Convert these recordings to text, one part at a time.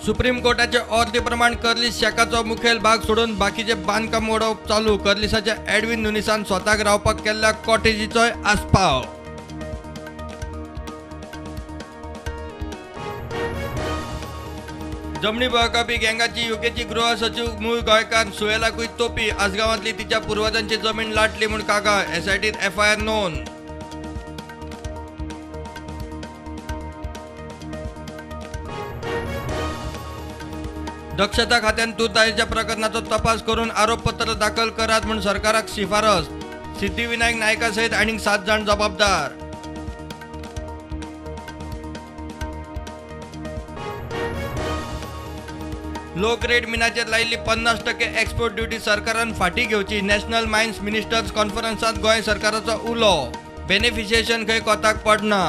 Supreme कोर्टाचे ऑर्दी प्रमाण Curlies शेकाचो मुखेल भाग सोडून बाकीचे बांदकाम मोडप चालू. कर्लिसाच्या एडविन नुनिसान स्वताक रावपाक केल्ल्या कॉटेजीचोय आस्पाव. जमणी बळकावपी गँगाची युकेची गृह सचिव मूळ गोंयकार सुएलाकूय तोपी. आसगांवांतली तिच्या पुर्वजांची जमीन लाटली म्हूण कागाळ. एसआयटीत एफआयआर नोंद. दक्षता खात्यान तुर्ताईच्या प्रकरणाचो तपास करून आरोपपत्र दाखल करात म्हूण सरकाराक शिफारस. सिद्धिविनायक नायका सयत आनीक 7 जाण जबाबदार. लो ग्रेड मिनाचेर लायिल्ली 50% एक्सपोर्ट ड्युटी सरकारान फाटीं घेवची. नॅशनल मायन्स मिनिस्टर्स कॉन्फरन्सांत गोंय सरकाराचो उलो. बेनिफिशिएशन खंय कोताक पडना.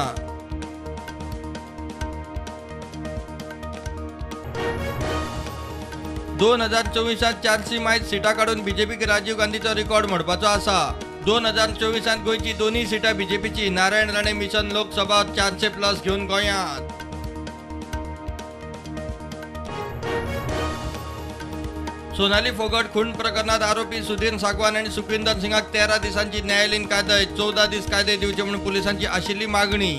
2024 400 मायज सिटां काडून बीजेपीक राजीव गांधीचो रिकॉर्ड मोडपाचो आसा. 2024 गोंयची दोनूय सिटां बीजेपीची. नारायण राणे मिशन लोकसभा 400+ घेवन गोंयांत. सोनाली फोगट खून प्रकरणात आरोपी सुधीर सागवान आनी सुखविंदर सिंगाक 13 दिसांची न्यायालयीन कायदे, 14 दीस कायदे दिवचे म्हणून पुलिसांची आशिल्ली मागणी.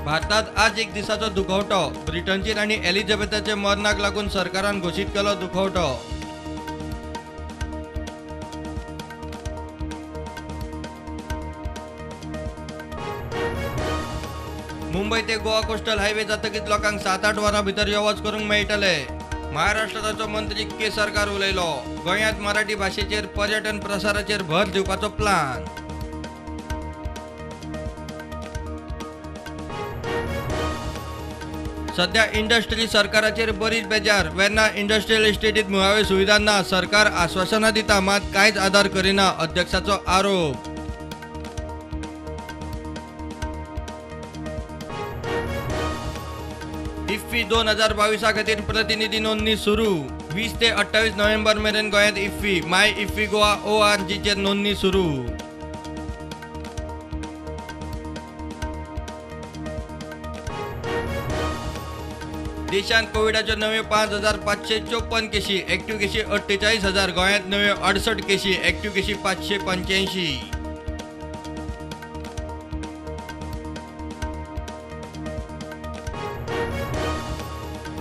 भारतात आज एक दिसाचो दुखवटो. ब्रिटनची राणी एलिझाबेथाच्या मरणाक लागून सरकारान घोशीत केलो दुखवटो. मुंबय ते गोवा कोस्टल हायवे जातकीच लोकांक 7-8 वरां भितर यो वच करूंक मेळटले. महाराष्ट्राचो मंत्री केसरकार उलयलो. गोंयांत मराठी भाशेचेर पर्यटन प्रसाराचेर भर दिवपाचो प्लान. सध्या इंडस्ट्री सरकाराचेर बरीच बेजार. वेर्ना इंडस्ट्रियल इस्टेटीत मुळाव्यो सुविधा ना. सरकार आश्वासनां दिता मात कांयच आदार करिना, अध्यक्षाचो आरोप. इफ्फी 2022 खातीर प्रतिनिधी नोंदणी सुरू. 20 ते 28 नोव्हेंबर मेरेन गोंयांत इफ्फी. My IFFI Goa ORGचेर नोंदणी सुरू. देशांत कोविडाच्यो नव्यो 5554 केशी, एक्टिव्ह केशी 48,000. गोंयांत नव्यो 68 केशी, एक्टिव्ह केशी 585.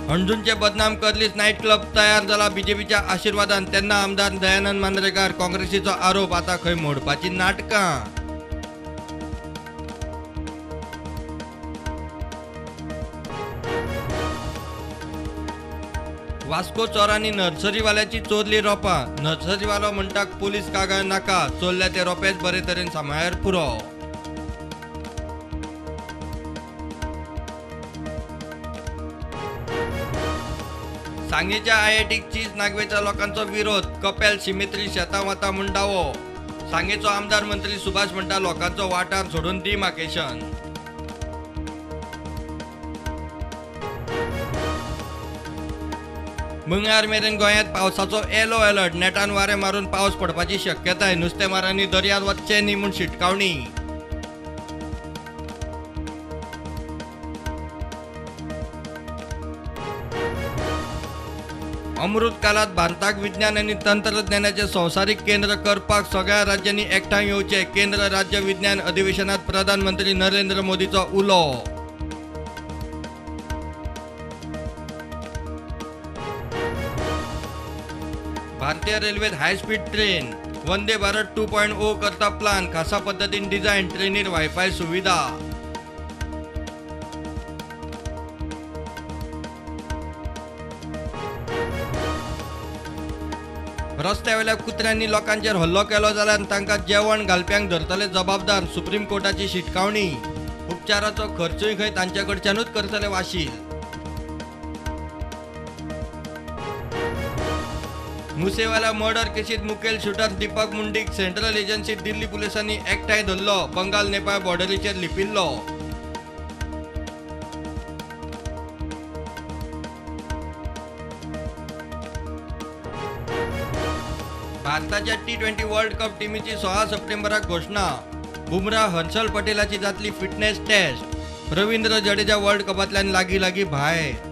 हणजूणचे बदनाम कर्लीस नायट क्लब तयार जाला बीजेपीच्या आशीर्वादान. तेन्ना आमदार दयानंद मांद्रेकार काँग्रेसीचो आरोप. आता खंय मोडपाची नाटकां. वास्को चोरांनी नर्सरीवाल्याची चोरली रोपां. नर्सरीवालो म्हणटा पुलीस कागाळ नाका, चोरल्या ते रोपेच बरे तरेन सांबाळ्यार पुरो. सांगेच्या आयआयटीक चीज नागवेच्या लोकांचो विरोध. कपेल शिमित्री शेतां वता म्हूण दावो. सांगेचो आमदार मंत्री सुभाष म्हणटा लोकांचो वाठार सोडून डिमार्केशन. मंगळार मेरेन गोंयांत पावसाचो येलो अलर्ट. नेटान वारें मारून पावस पडपाची शक्यताय. नुस्तेमारांनी दर्यांत वचचें न्ही म्हूण शिटकावणी. अमृत कालात भारताक विज्ञान आनी तंत्रज्ञानाचें संवसारीक केंद्र करपाक सगळ्या राज्यांनी एकठांय येवचें. केंद्र राज्य विज्ञान अधिवेशनात प्रधानमंत्री नरेंद्र मोदीचो उलो. भारतीय रेल्वेत high speed train Vande Bharat 2.0 करता प्लान. खासा पद्दतीन डिझायन. ट्रेनीर वायफाय सुविधा. रस्त्यावेल्या कुत्र्यांनी लोकांचेर हल्लो केलो जाल्यार तांकां जेवण घालप्यांक धरतले जबाबदार. सुप्रीम कोर्टाची शिटकावणी. उपचाराचो खर्चूय खंय तांचे कडच्यानूच करतले वाशील. मुसेवाला मर्डर केसीत मुखेल शूटर दीपक मुंडीक सेंट्रल एजन्सी दिल्ली पुलिसांनी एकठांय धरलो. बंगाल नेपाळ बॉर्डरीचेर लिपिल्लो. भारताच्या T20 world cup टिमीची 16 सप्टेंबराक घोशणा. बुमरा, हर्षल पटेलाची जातली fitness test. Ravindra Jadeja world कपांतल्यान लागीं लागीं भायर.